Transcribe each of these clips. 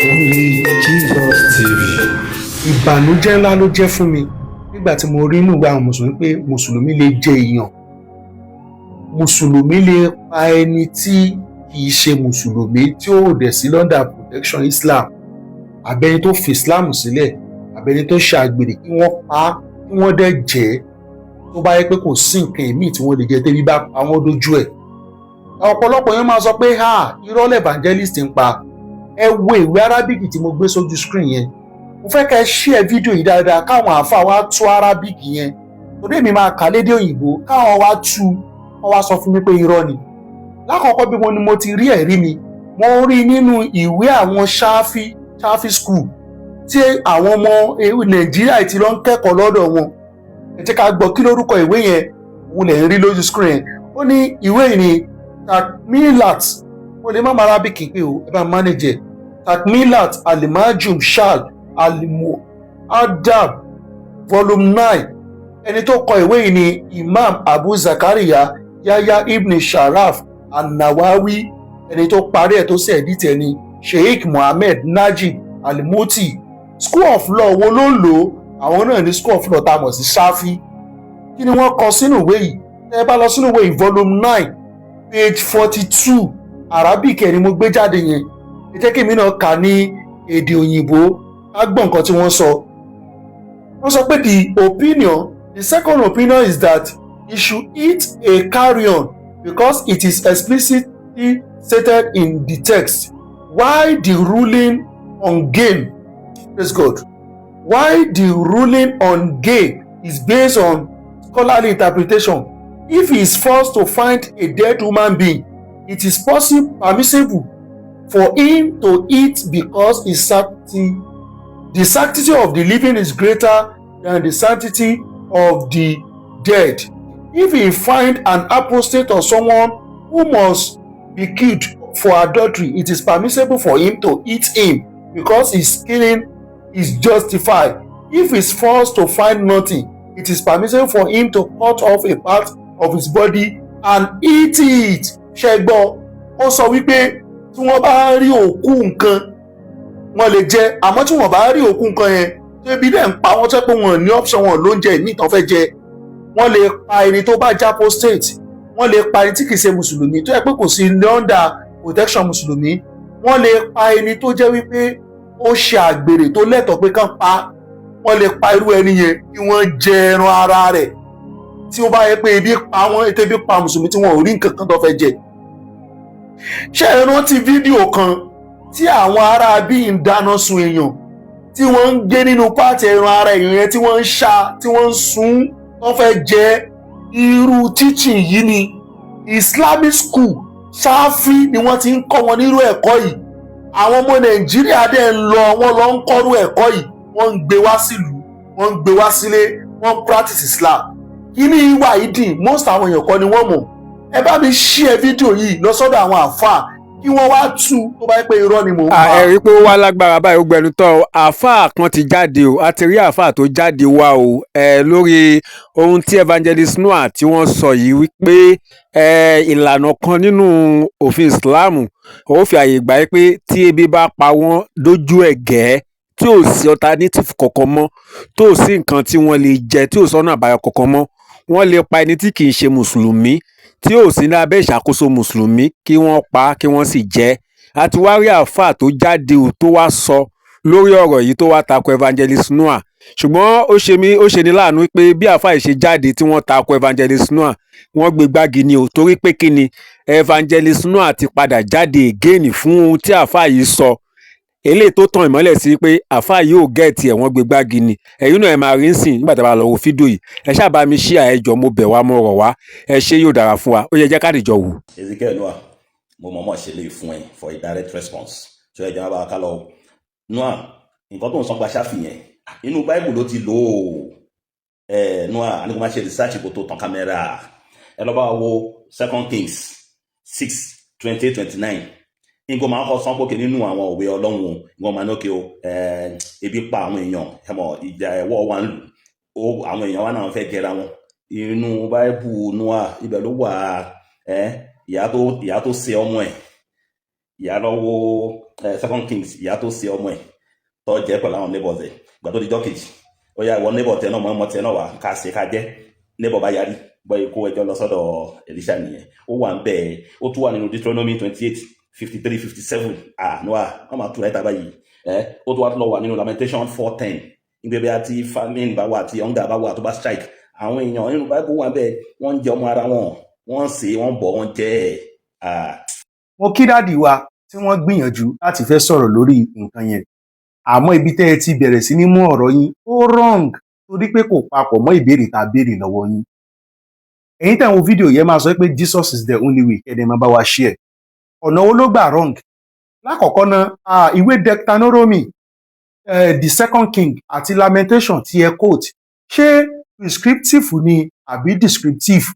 Only Jesus TV. Ìbànújẹ́ ńlá ló jẹ́ fún mi nígbà tí mo rí inú ìwé àwọn Mùsùlùmí pé Mùsùlùmí lè jẹ èèyàn, Mùsùlùmí lè pa ẹni tí kì í ṣe Mùsùlùmí, tí ó dẹ̀ sí under protection Islam, àbẹ́ni tó fi Islam sílẹ̀, àbẹ́ni tó ṣe àgbèrè, kí wọ́n pa á, kí wọ́n dẹ̀ jẹ́, tó bá yẹ pé kò sí nǹkan ìmíì tí wọ́n lè jẹ tẹ́bí bá pa wọ́n dójú ẹ̀. Ọ̀pọ̀lọpọ̀ yẹn máa sọ pé, "Ha, irọ́ lẹ̀ evangelist ń pa." Ẹ wo ìwé Arabic tí mo gbé sójú screen yẹn. Mo fẹ́ kẹ́ ẹ share fídíò yìí dáadáa, káwọn àáfàá wa tú Arabic yẹn, torí èmi máa kà lédè òyìnbó, káwọn wá tú, wọ́n wá sọ fún mi pé irọ́ ni. Lákọ̀ọ́kọ́, bí mo ni mo ti rí ẹ̀rí mi, mo rí nínú ìwé àwọn Ṣáfì school tí àwọn ọmọ Nàìjíríà ti lọ ń kẹ́kọ̀ọ́ lọ́dọ̀ wọn. Ẹ jẹ́ ká gbọ́ kí lórúkọ ìwé yẹn. Òun lè ń rí lójú screen yẹn. Ó ní ìwé yìí ní Takmilat. Mo lè má máa Arabic pé o, ẹ bá manage ẹ. Takmilat Alimajum Shal Alimu Adab, volume 9. Ẹni tó kọ ìwé yìí ni Imam Abu Zakaria Yahya ibn Sharaf Anawawi. Ẹni tó parí ẹ̀, tó sì edit ẹ̀ ni Sheikh Mohammed Najib Alimuti. School of law wo ló ń lò ó? Àwọn náà ní school of law tá a mọ̀ sí Ṣáfì. Kí ni wọ́n kọ sínú ìwé yìí? Tẹ́ ẹ bá lọ sínú ìwé yìí, volume 9 page 42, Arabic ẹ̀ ni mo gbé jáde yẹn. Ẹ jẹ́ kí èmi náà kà ní èdè òyìnbó, ká gbọ́ nǹkan tí wọ́n sọ. Wọ́n sọ pé the second opinion is that he should eat a carrion because it is explicitly stated in the text, why the ruling on game, praise God, why the ruling on game is based on scholarly interpretation. If he is forced to find a dead human being, it is possible, permissible for him to eat because his sanctity, the sanctity of the living is greater than the sanctity of the dead. If he find an apostate or someone who must be killed for adultery, it is permissible for him to eat him because his killing is justified. If he is forced to find nothing, it is permissible for him to cut off a part of his body and eat it. Ṣe gbọ́? Ó sọ wípé tí wọ́n bá rí òkú nǹkan, wọ́n lè jẹ, àmọ́ tí wọ́n bá rí òkú nǹkan yẹn, tó ebi dẹ̀ ń pa wọ́n, tẹ́ pé wọ́n ní option, wọn lóúnjẹ ìmíì tán fẹ́ jẹ, wọ́n lè pa ẹni tó bá jẹ́ apostate, wọ́n lè pa ẹni tí kìí ṣe Mùsùlùmí, tó yẹ pé kò sí under protection Mùsùlùmí, wọ́n lè pa ẹni tó jẹ́ wípé ó ṣe àgbèrè, tó lẹ́tọ̀ọ́ pé kán pa. Wọ́n lè pa irú ẹni yẹn kí wọ́n jẹ ẹran ara rẹ̀, tí ó bá yẹ pé ebi pa wọ́n, ètò ebi pa Mùsùlùmí tí wọ́n ò rí nǹkan kan tó fẹ́ jẹ. Ṣé ẹ rántí fídíò kan tí àwọn ará bíi ń dáná sun èèyàn, tí wọ́n ń gé nínú part ẹran ara èèyàn yẹn, tí wọ́n ń ṣá, tí wọ́n ń sun, wọ́n fẹ́ jẹ? Irú teaching yìí ni Islamic school Ṣáfì ni wọ́n ti ń kọ́ wọn nírú ẹ̀kọ́ yìí. Àwọn ọmọ Nàìjíríà dẹ̀ ń lọ, wọ́n lọ ń kọ́rú ẹ̀kọ́ yìí, wọ́n ń gbé wá sílùú, wọ́n ń gbé wá sílé, wọ́n ń practice Islam. Kí ní ìwà yìí dì? Most àwọn èèyàn kọ́ ni wọ́n mọ̀. Ẹ bá mi share fídíò yìí lọ sọ́dọ̀ àwọn àáfàá, kí wọ́n wá tú, tó bá yẹ pé irọ́ ni mò ń pa. Ẹ rí i pé ó wá lágbára báyìí, ó gbẹnu tán o. Àáfàá kan ti jáde o, a ti rí àáfàá tó jáde wá o lórí ohun tí Evangelist Noah tí wọ́n sọ yìí, wípé ìlànà kan nínú òfin Islam ó fi àyè gbà pé tí ebi bá pa wọ́n dójú ẹ̀ gẹ́ẹ́, tí ò sí alternative kankan mọ́, tó ò sí nǹkan tí wọ́n lè jẹ, tí ò sọ́nà àbáyọ kankan mọ́, wọ́n lè pa ẹni tí kì í ṣe Mùsùlùmí, tí ò sí ní abẹ́ ìṣàkóso Mùsùlùmí, kí wọ́n pa á, kí wọ́n sì jẹ ẹ́. A ti wá rí àáfàá tó jáde ò, tó wá sọ lórí ọ̀rọ̀ yìí, tó wá tako Evangelist Noah. Ṣùgbọ́n ó ṣe mí, ó ṣe ní láàánú pé bí àáfàá yìí ṣe jáde tí wọ́n tako Evangelist Noah, wọ́n gbé gbági ni o. Torí pé kí ni? Evangelist Noah ti padà jáde again fún ohun tí àáfàá yìí sọ, eléyìí tó tàn ìmọ́lẹ̀ sí pé àáfàá yìí ò get ẹ̀, wọ́n gbé gbági ni. Ẹ̀yin náà ẹ máa rí nsìn nígbà tí a bá lọ wo fídíò yìí. Ẹ ṣáà bá mi share, ẹ jọ̀ọ́, mo bẹ̀ wá, mo rọ̀ wá, ẹ ṣé, yóò dára fún wa. Ó yẹ jẹ́ ká dìjọ wò. Ezekiel Noah, mo mọ̀ọ́mọ̀ ṣe lè fún ẹ for a direct response. So ẹ jẹ́ wá ká lọ. Noah, nǹkan tó ń sọ gba ṣáfì yẹn, inú Bible ló ti lò ó. Ẹ Noah, a ní kó má ṣe research kó tó tàn kámẹ́rà. Ẹ lọ bá wa wo Second Kings 6:28-29. Nǹkan máa ń kọ́ sánpòkè nínú àwọn òwe Ọlọ́run o. Nǹkan máa ń ókè o. Ebi pa àwọn èèyàn, ẹ mọ̀, ìjà ẹ̀wọ́ wa ń lù ó, àwọn èèyàn wa náà fẹ́ jẹra wọn. Inú Bible, Noah, ibẹ̀ ló wà. Ẹ ìyá tó ṣe ọmọ ẹ̀, ìyá lọ́wọ́. Second Kings, ìyá tó ṣe ọmọ ẹ̀ tó jẹ́ pẹ̀lú àwọn neighbors ẹ̀. Ìgbà tó di jọ́ kejì, ó yá, ìwọ neighbor tẹ náà, mọ́ ọmọ tẹ náà wá, ká ṣe ká jẹ́. Neighbor bá yarí, gbọ́ ikú ẹjọ́ lọ sọ́dọ̀ Elisha nìyẹn. Ó wà ń bẹ́ẹ̀, ó tún wà nínú Deuteronomy 28, 53, 57. Ah, Noah, wọ́n máa túra ẹ̀ta báyìí ẹ̀. Ó tún wá lọ wà nínú Lamentation 4:10, nígbà bí a ti famine bá wà, tí hunger bá wà, tó bá strike àwọn èèyàn nínú Bible, wà bẹ́ẹ̀, wọ́n ń jẹ ọmọ ara wọn, wọ́n ń sè, wọ́n ń bọ̀, wọ́n jẹ́ ẹ̀. Ah. Mo kí daddy wa tí wọ́n gbìyànjú láti fẹ́ sọ̀rọ̀ lórí nǹkan yẹn, àmọ́ ibi tẹ́ ẹ ti bẹ̀rẹ̀ sí ní mú ọ̀rọ̀ yín, ó wrong, torí pé kò papọ̀ mọ́ ìbéèrè tá a béèrè lọ́wọ́ yín. Ẹ̀yin tẹ́ ń wo fídíò yẹn, máa sọ pé Jesus is the only way, kẹ́ẹ̀dẹ̀ máa bá wa share. Ọ̀nà wo ló gbà wrong? Lákọ̀ọ́kọ́ náà, ìwé Deuteronomy, the Second King àti Lamentation tí ẹ quote, ṣé prescriptive ni àbí descriptive?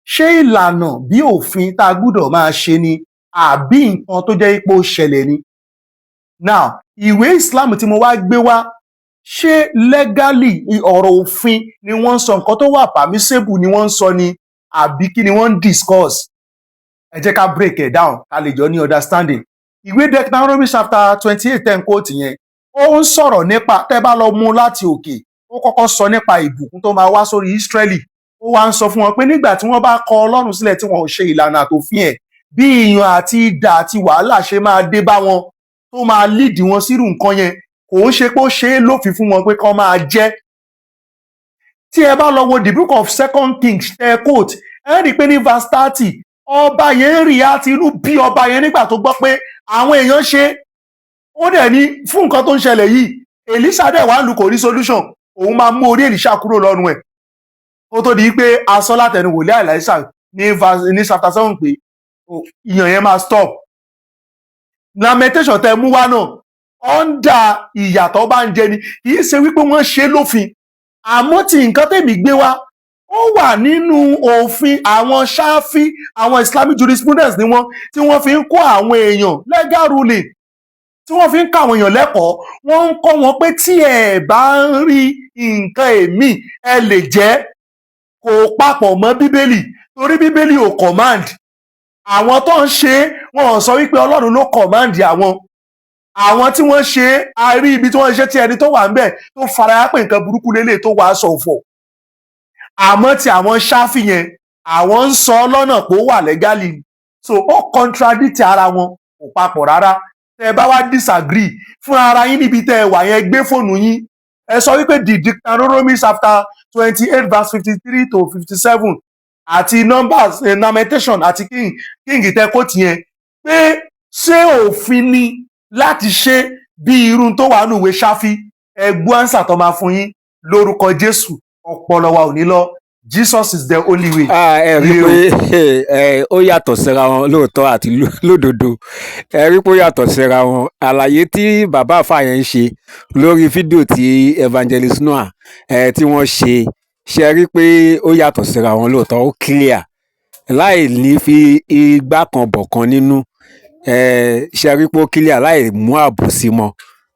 Ṣé ìlànà bí òfin tá a gbúdọ̀ máa ṣe ni, àbí nǹkan tó jẹ́ pé ó ṣẹlẹ̀ ni? Now, ìwé Islam tí mo wá gbé wá, ṣé legally, ọ̀rọ̀ òfin ni wọ́n ń sọ, nǹkan tó wà permissible ni wọ́n ń sọ ni, àbí kí ni wọ́n ń discuss? Ẹ jẹ́ ká break it down, ká lè jọ ní understanding. Ìwé Deuteronomy chapter 28 ten quote yẹn, ó ń sọ̀rọ̀ nípa, tẹ́ bá lọ mú láti òkè, ó kọ́kọ́ sọ nípa ìbùkún tó máa wá sórí Ísírẹ́lì. Ó wá ń sọ fún wọn pé nígbà tí wọ́n bá kọ Ọlọ́run sílẹ̀, tí wọn ò ṣe ìlànà àtòfin ẹ̀, bí ìyàn àti idà àti wàhálà ṣe máa dé bá wọn, tó máa lead wọn sírù nǹkan yẹn. Kò ń ṣe pé ó ṣe é lófin fún wọn pé kán máa jẹ́. Tí ẹ bá lọ wo the Book of Second Kings ẹ quote, ẹ rí i pé ní verse 30, ọba yẹn ń rí àti inú bí ọba yẹn nígbà tó gbọ́ pé àwọn èèyàn ṣe. Ó dẹ̀ ní fún nǹkan tó ń ṣẹlẹ̀ yìí, Èlíṣà dẹ̀ wá lù, kò rí solution, òun máa mú orí Èlíṣà kúrò lọ́rùn ẹ̀, kó tó di pé a sọ látẹnu wòlíì Èlíṣà ní verse ní chapter 7 pé ìyàn yẹn máa stop. Lamentation tẹ mú wá náà, under ìyàtọ̀ bá ń jẹ ni, kì í ṣe wípé wọ́n ṣe lófin. Àmọ́ tí nǹkan tèmi gbé wá, ó wà nínú òfin àwọn Ṣáfí, àwọn Islamic jurisprudence ni wọ́n, tí wọ́n fi ń kó àwọn èèyàn, legal ruling tí wọ́n fi ń kọ́ àwọn èèyàn lẹ́kọ̀ọ́. Wọ́n ń kọ́ wọn pé tí ẹ bá ń rí nǹkan èmi, ẹ lè jẹ́. Kò papọ̀ mọ́ Bíbélì, torí Bíbélì ò command àwọn tó ń ṣe é. Wọn ò sọ wípé Ọlọ́run ló command àwọn. Àwọn tí wọ́n ṣe é, a rí ibi tí wọ́n ṣe, tí ẹni tó wà ń bẹ̀ tó fara pé nǹkan burúkú lélẹ̀ tó wàá sọ ọ̀fọ̀. Àmọ́ tí àwọn Ṣáfì yẹn, àwọn ń sọ lọ́nà pé ó wà legally, so ó contradict ara wọn, kò papọ̀ rárá. Tẹ́ ẹ bá wá disagree fún ara yín níbi tẹ́ ẹ wà yẹn, gbé fóònù yín, ẹ sọ wípé the Deuteronomy chapter 28 verse 53 to 57 àti Numbers, Lamentation àti King tẹ́ quote yẹn, pé ṣé òfin ni láti ṣe bí irú tó wà nù ìwé Ṣáfì? Ẹ gbọ́ answer tó máa fún yín. Lórúkọ Jésù, ọpọlọ wa ò ní lọ. Jesus is the only way. Ah, ẹ rí Ire o. pé ẹ ó yàtọ̀ síra wọn lóòótọ́ àti lódodo. Ẹ rí pé ó yàtọ̀ síra wọn. Àlàyé tí bàbá àfà yẹn ń ṣe lórí fídíò tí Evangelist Noah ẹ tí wọ́n ṣe ṣe, rí pé ó yàtọ̀ síra wọn lóòótọ́. Ó clear láì ní fi igbá kan bọ̀ kan nínú. Ẹ ṣe rí pé ó clear láì mú àbòsí mọ́.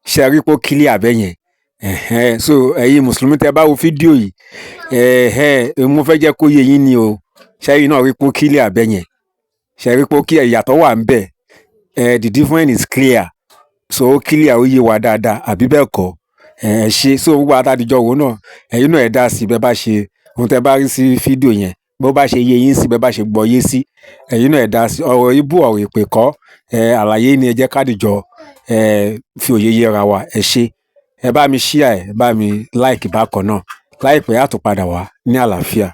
Ṣe rí pé ó clear bẹ́yẹn? Ẹ̀hẹ́n. So ẹ̀yin mùsùlùmí tẹ́ bá wo fídíò yìí, ẹ̀hẹ́n, mo fẹ́ jẹ́ kó yé yín ni o. Ṣẹ́yìn náà rí pé ó clear bẹ́yẹn? Ṣe rí pé ó clear? Ìyàtọ̀ wà ń bẹ̀ ẹ̀, the difference is clear. So ó clear, ó yé wa dáadáa, àbí bẹ́ẹ̀ kọ́? Ẹ̀ ṣe. So gbogbo àtàdìjọ wo náà, ẹ̀yin náà ẹ̀ dá sí bẹ́ẹ̀ bá ṣe ohun tẹ́ bá rí sí fídíò yẹn, bó bá ṣe yé yín sí, bẹ́ẹ̀ bá ṣe gbọ́ yé sí, ẹ̀yin náà ẹ̀ dá sí ọ̀rọ̀ ibú, ọ̀rọ̀ ìpè kọ́ ẹ̀, àlàyé ni. Ẹ jẹ́ ká dìjọ ẹ̀ fi òye yéra wa. Ẹ ṣé. Ẹ bá mi share, ẹ bá mi like bákan náà. Láìpẹ́, á tún padà wá ní àlàáfíà.